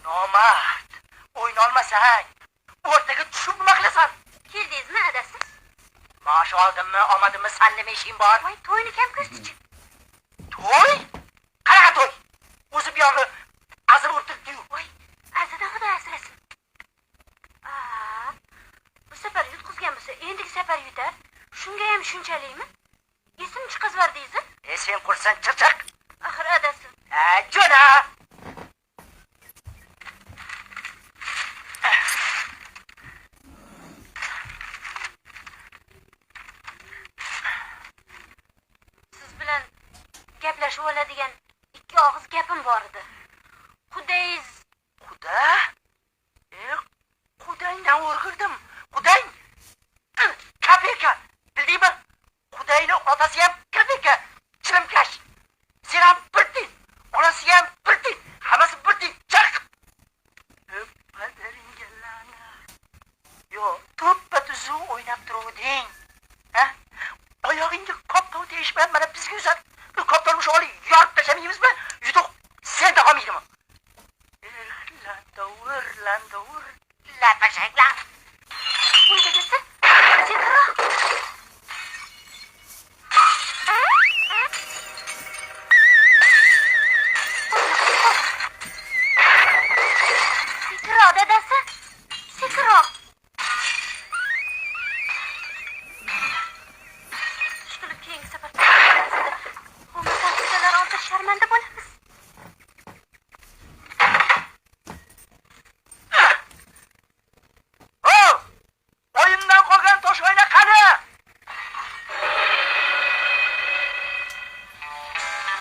Nomard, o'ynolmasang, o'rtaga tushib nima qilasan? Keldingizmi, adasi? Maosh oldimmi, olmadimmi, san nima ishing bor? Voy, to'yni kam ko'rdichi. To'y? Qanaqa to'y? O'zi buyog'i azil o'tiribdi-yu. Voy, azidan Xudo asrasin. Aa, bu safar yutqizgan bo'lsa, endigi safar yutar. Shunga ham shunchalikmi? Esim chiqizverdingiz? E sen qursan chirchiq. Axir adasi. Ha, jo'na. Siz bilan gaplashib oladigan ikki og'iz gapim bor edi. Qudangiz Quda? E, qudangdan o'rgildim. Qudang kopeyka. Bildingmi? Qudangni otasi ham kopeyka. Chilimkash. Sen ham bir tiyin. Onasi ham bir tiyin. Hammasi bir tiyin. Chaq. Padaringga la'nat. Yo, to'ppa tuzuv o'ynab turuvding. Ha? Oyog'ingga koptov tegishmay mana bizga uzat. Bu koptovni shu olib yorib tashlamaymizmi? Yutuq senda qolmaydimi? Eh, landovur, landovur, lapashaklar. Voy dadasi, sekinroq. Sekinroq dadasi, sekinroq. Ishqilib keyingi safar bo'lmasam qudalar oldida sharmanda bo'laman.